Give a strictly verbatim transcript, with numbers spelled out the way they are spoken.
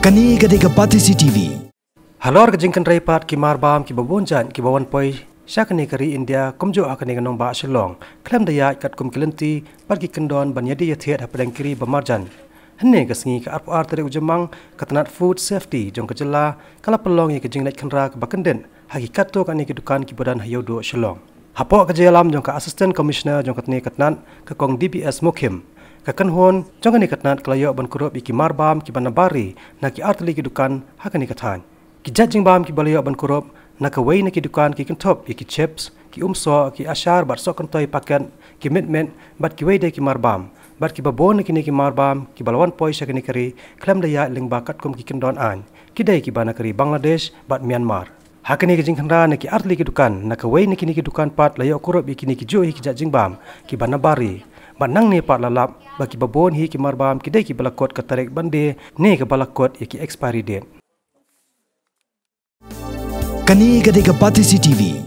Kane ka dei ka Batesi T V. Halor ka jingkynrei pat ki marbam kiba bun jait kiba wan poi sha kane ka ri India kumjuh ha kane ka nongbah Shillong, khlem da ïaid katkum ki lynti bad ki kyndon ban ïadie ïathied hapdeng ki ri ba marjan. Hynne ka sngi ka arphew ar tarik u Jymmang, ka tnat Food Safety jong ka jylla ka la pynlong ïa ka jingleit khynra kaba kyndit ha ki katto katne ki dukan kiba don ha Ïewduh Shillong. Hapoh ka jingïalam jong ka Assistant Commissioner jong katne ka tnat, ka Kong D B S Mukhim, ka kynhun jong kane ka tnat ka la ïoh ban kurup ïa ki marbam kiba na bar ri na ki artylli ki dukan ha kane ka thaiñ. Ki jait jingbam kiba la ïoh ban kurup na kawei na ki dukan ki kynthup ïa ki chips, ki umsoh, ki ashar bad sohkynthoi paket, ki mitmit bad kiwei de ki marbam. Bad kiba bun na kine ki marbam kiba la wan poi sha kane ka ri khlem da ïaid lyngba katkum ki kyndon aiñ, ki dei kiba na ka ri Bangladesh bad Myanmar. Ha kane ka jingkhynra na ki artylli ki dukan, na kawei na kine ki dukan pat la ïoh kurup ïa kine ki juh hi ki jait jingbam kiba na bar ri. Bad nangne pat la lap ba kiba bun hi ki marbam ki dei kiba la kut ka tarik ban die ne kaba la kut ïa ki expiry date. Kane ka dei ka Batesi T V.